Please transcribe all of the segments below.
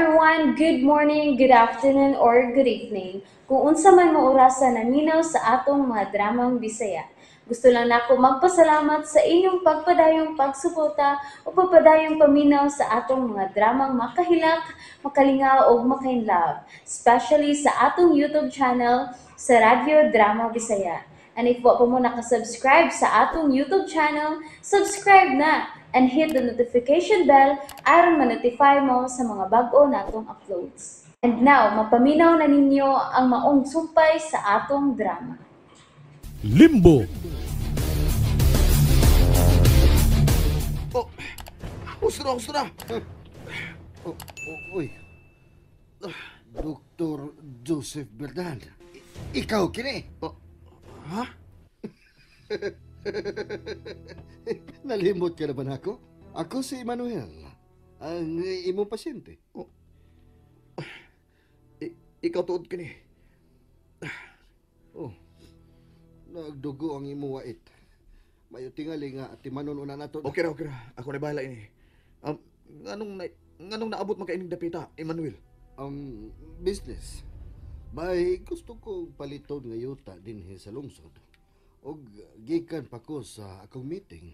Everyone! Good morning, good afternoon, or good evening. Kung unsa man mo orasa naminaw sa atong mga dramang Bisaya. Gusto lang nako magpasalamat sa inyong pagpadayong pagsuporta o pagpadayong paminaw sa atong mga dramang makahilak, makalingaw o makainlove, especially sa atong YouTube channel sa Radyo Drama Bisaya. And if wa pa mo nakasubscribe sa atong YouTube channel, subscribe na and hit the notification bell aron ma-notify mo sa mga bag-o natong uploads. And now, mapaminaw na ninyo ang maong sumpay sa atong drama. Limbo. Oh, gusto na, gusto na. Oh, oh, uy. Dr. Joseph Berdan. Ikaw kini. Oh, ha? Nalimot ka na ba na ako? Ako si Emmanuel, ang imong pasyente. Oh. Ikaw tuod kini. Oh. Nagdugo ang imong wait. Mayo tingali nga timanon una nato. Okay ra, okay ra. Ako na bahala ini. Nganong naabot man kaining dapita, Emmanuel? Business. May gusto ko paliton nga yuta dinhi sa lungsod. Og gikan pa ko sa akong meeting.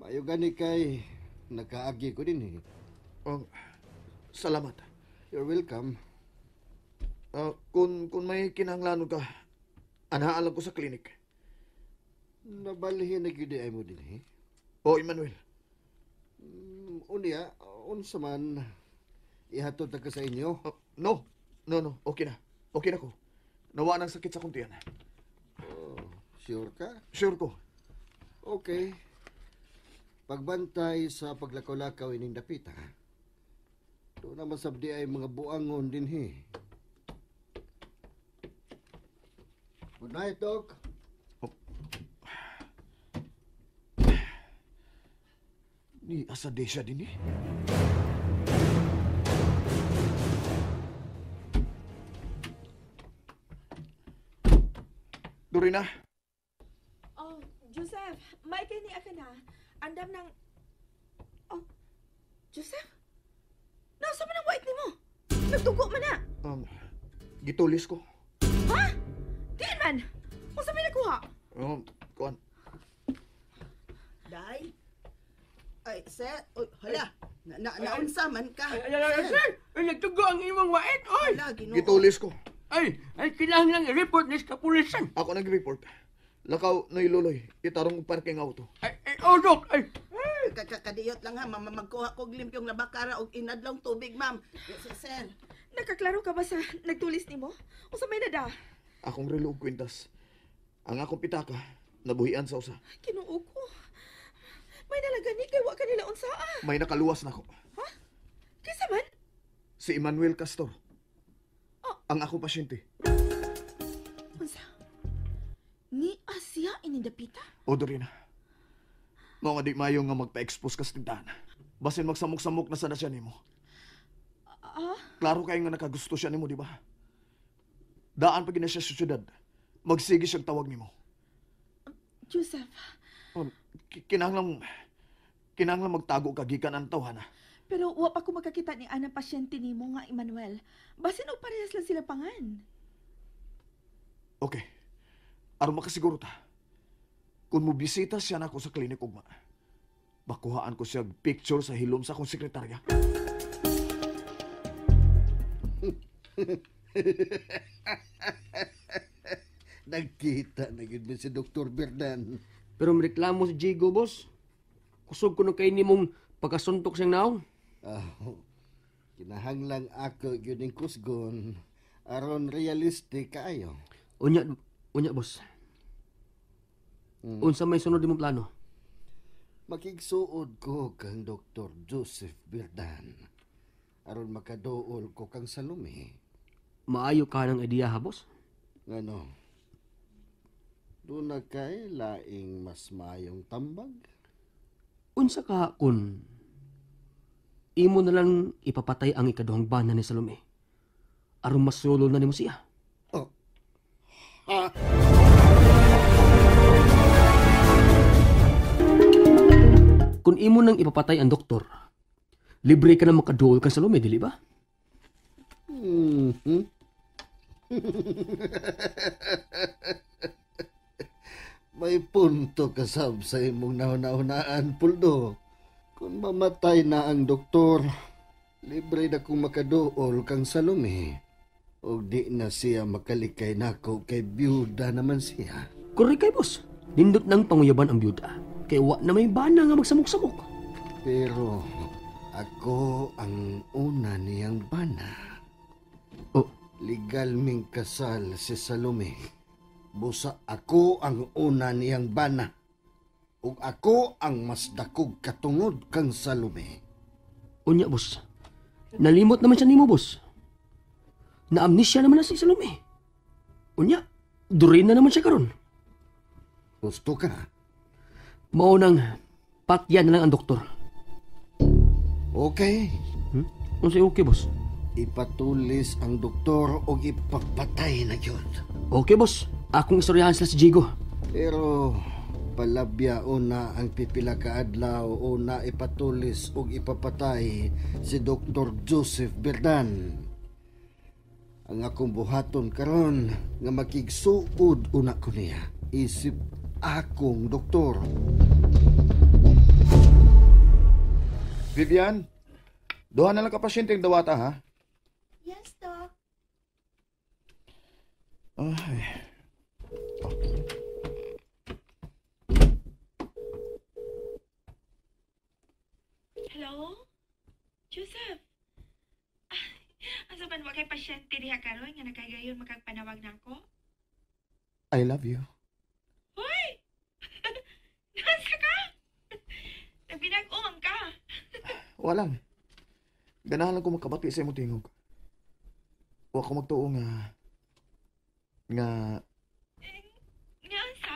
Mayo gani kay nakaagi ko dinhi. Salamat. You're welcome. Kung may kinahanglanon ka, anhaan lang ko sa klinik. Nabalhin na gyud ay mo dinhi. Oh, Emmanuel. Unya, unsa man ihatod ta ka sa inyo? No. No, okay na. Okay na ko. Nawa nang sakit sa akong tiyan. Oh, sure ka? Sure ko. Okay. Pagbantay sa paglakaw-lakaw ining dapita. Doon naman sabdi ay mga buangon dinhi. Good night, Doc. Oh. Ni asa de siya din eh. Dorina. Oh, Joseph, may kini ka na. Andam ng... Oh, Joseph? Nasa man ang white nimo? Nagdugo man na. Gitulis ko. Ha? Diyan man! Unsa may nakuha? Kuan. Day? Ay, sir. Oy, hala. Naunsa man ka. Ay, sir! Ay, nagtugo ang imong wait, oy! Hala, Ginoo. Gitulis ko. Ay, kailangan lang i-report ni sa kapulisan. Ako nag-report. Lakaw na iluloy. Itarong parking auto. Ay, oh, Dok! Ay! Kakadiyot lang ha, ma'am. Magkuha kog limpiong labakara og inadlong tubig, ma'am. Sir. Nakaklaro ka ba sa nagtulis nimo? Unsa may nada? Akong relo og kwintas. Ang akong pitaka, nabuhian sa usa. Kinuo ko. May nalagani kay wa kanila unsaa. May nakaluwas na ako. Ha? Kinsa man? Si Emmanuel Castor. Oh. Ang akong pasyente. Unsa? Ni Asia inindapita? O, Dorina. Mao nga di mayo nga magpa-expose ka sa tindahan. Basin magsamok-samok na sana siya nimo. Ah? Klaro kayo nga nakagusto siya nimo, di ba? Daan pa gina siya sa syudad. Magsige siyang tawag nimo. Joseph. Kinahanglan magtago ka gikan ang tawhana. Pero wa pa ko makakita ni anang pasyente nimo nga Emmanuel. Basin og parehas lang sila pangan. Okay. Aron makasiguro ta. Kung mobisita siya nako sa klinik ugma, bakuhaan ko siya picture sa hilom sa akong sekretarya. Nagkita na gyud mi si Dr. Berdan. Pero reklamo si Jigo, boss. Kusog ko kay nimong pagkasuntok siyang naong. Oh, kinahanglang ako gyud ning kusgon aron realistic kaayo. Unya, boss. Unsa may sunod imong plano? Makigsuod ko kang Dr. Joseph Berdan aron makaduol ko kang Salome. Maayo ka ng idea ha, boss? Ngano? Doon na kay laing mas maayong tambag? Unsa ka kun imo na lang ipapatay ang ikaduhang bana ni Salome aron masulol na nimo siya? Oh. Ha? Kung imo nang ipapatay ang doktor, libre ka na makaduol kang Salome, dili ba? Mm-hmm. May punto ka sab sa imong nahuna-hunaan, Puldo. Kung mamatay na ang doktor, libre na kong makaduol kang Salome. O di na siya makalikay nako kay byuda naman siya. Correct kay boss. Nindot nang panguyaban ang byuda. Kay wa na may bana nga magsamok-samok. Pero ako ang una niyang bana. Oh. Legal ming kasal si Salome. Busa ako ang una niyang bana. Ug ako ang mas dakog katungod kang Salome. Unya, boss. Nalimot naman siya nimo, boss. Na-amnesia naman na si Salome. Unya, durin na naman siya karon. Gusto ka? Maunang patyan na lang ang doktor. Okay. Unsay okay, boss? Ipatulis ang doktor o ipapatay na yun. Okay, boss. Akong istoryahan sila si Jigo. Pero palabya una ang pipila ka adlaw o na ipatulis o ipapatay si Dr. Joseph Berdan. Ang akong buhaton karon nga makigsuod una ko niya. Isip akong doktor. Vivian, duha na lang ka pasyente ang dawata, ha? Yes, Doc. Ay. Oh. Hello? Joseph? Asa man wa kay pasyente diha karon nga nakagayon makagpanawag nako? I love you. Hoy! Nasa ka? Nagbinag-umang ka. Walang. Ganahan lang ko makabati sa imong tingog. Wa ko magtuo nga Nga asa?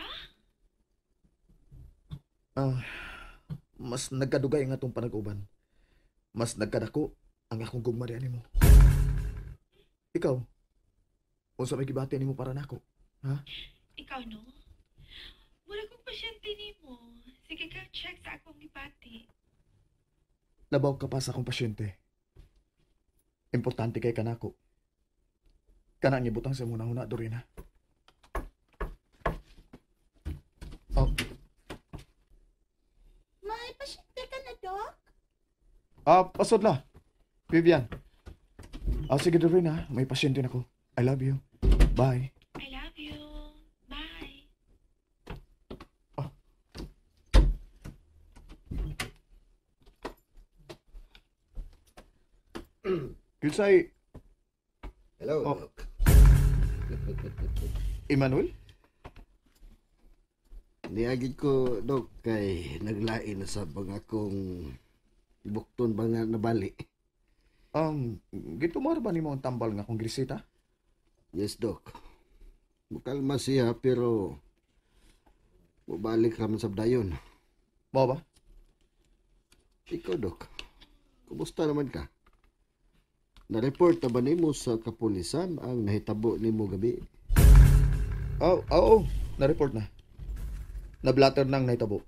Mas nagkadugay ang atong panag-uban. Mas nagkadako ang akong gugma diha nimo. Ikaw, unsa may gibati nimo para nako? Ha? Ikaw no? Mura kong pasyente nimo. Sige ka, check sa akong gibati. Labaw ka pa sa akong pasyente. Importante kay kanako. Kana ang ibutang sa imong nahuna, Dorina. Oh. May pasyente ka na, Doc? Pasod la. Vivian. Sige, Dorina. May pasyente na ko. I love you. Bye. I love you. Bye. Oh. Kinsay... Hello, Oh. Doc. Emmanuel? Niagid ko, Doc, kay naglain na sa bang akong bukton ba nga nabali. Gitumor ba nimo ang tambal nga akong grisita? Yes, Doc. Mukalma siya pero mubalik raman sa dayon. Mao ba? Ikaw, Doc. Kumusta naman ka? Na-report na ba nimo sa kapulisan ang nahitabo nimo gabi? Oo, oo, na-report na. Na-blatter nang nahitabo.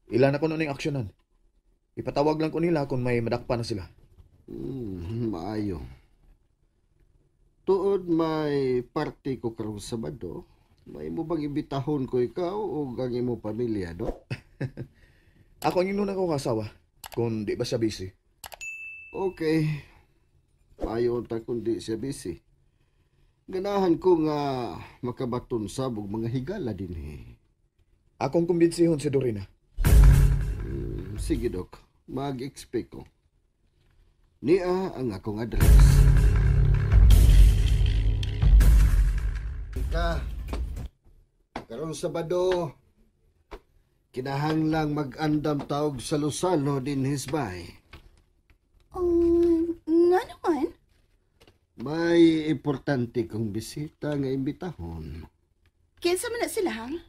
Ilan ako noon yung aksyonan. Ipatawag lang ko nila kung may madakpa na sila. Maayo. Tuod may party ko karong Sabado. May mo bang imbitahon ko ikaw o ang imong pamilya, Dok? Ako ang inuna ko kasawa, kung di ba siya busy. Okay. Maayo ta kung di siya busy. Ganahan ko nga makabaton sab og mga higala dinhi. Akong kumbinsihon si Dorina. Sige, Dok. Mag-expect ko. Nia ang akong address. Ika, karong Sabado, kinahanglang mag-andam taog sa Luzano din hisbay. Nga naman? May importante kong bisita nga imbitahon. Kinsa man na sila, hang?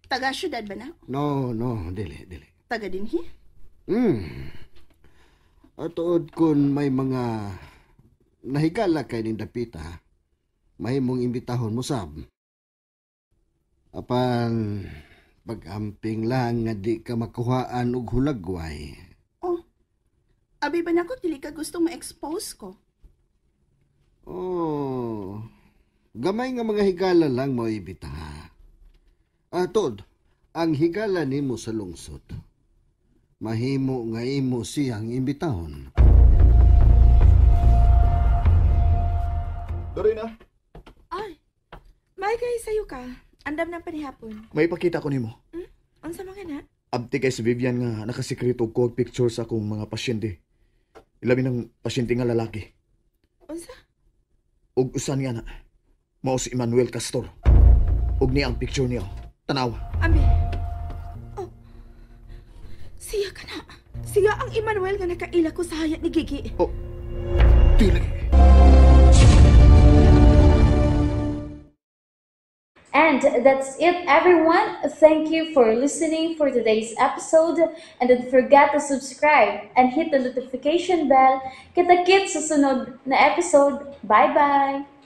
Taga syudad ba na? No, no, dili, dili. Taga dinhi? Atuod kun may mga nahigala kay ning dapita, mahimong imbitahon mo sab. Apan pag-amping lang nga di ka makuhaan og hulagway. Oh, abi ba nako dili ka gustong ma-expose ko? Oh, gamay nga mga higala lang mo ibitaha. Ah, tod, ang higala nimo sa lungsod. Mahimo nga imo siyang imbitahon. Dorina, Ay, may kay sayo ka. Andam ng panihapon. May ipakita ko nimo. Unsa man na? Abti kay si Vivian nga nakasikreto ko og picture sa akong mga pasyente. Ilabi ng pasyente nga lalaki. Unsa? Ug usa niya na. Mao si Emmanuel Castor. Ug niya ang picture niya. Tanaw. Ambi. Oh. Siya ka na. Siya ang Emmanuel nga nakaila ko sa hayat ni Gigi. Oh. Dili. And that's it, everyone. Thank you for listening for today's episode. And don't forget to subscribe and hit the notification bell. Kita-kits sa sunod na episode. Bye-bye!